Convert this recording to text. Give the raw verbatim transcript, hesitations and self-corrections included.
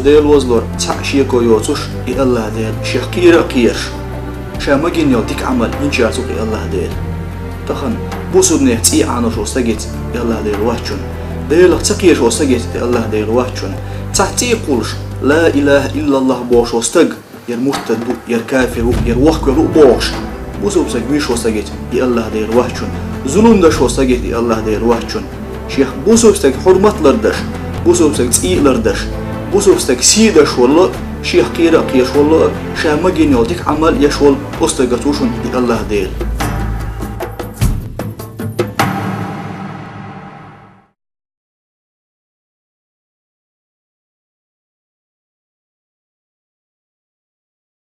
Дела возалора цхьа а шеко йоцуш, и АллахӀ Дела, шех кхера а кхераш, ша магийна йолу дика Ӏамал йинчаьрца ву-кх и АллахӀ Дела. Тахан бусулбанех цӀий Ӏанор шо стагеца и АллахӀ Дела вац шуна. Делах ца кхераш волу стагеца и АллахӀ Дела вац шуна. Цхьа цӀий кхуллуш, ла илахӀа иллаллахӀ бохуш волу стаг, яра муртад ву, яра кафир ву, яра вохкавелла ву бохуш, бусулба стаг вуьйш волу стагеца и АллахӀ Дела вац шуна. Зулам деш волу стагеца и АллахӀ Дела вац шуна. Шех бусулба стаг хьурмат лардеш, бусулба стаг цӀий лардеш, бусулба стаг сий деш волу, шех кхера а кхераш волу, ша магийна йолу дика Ӏамал еш волу оцу стагеца ву шуна и АллахӀ Дела.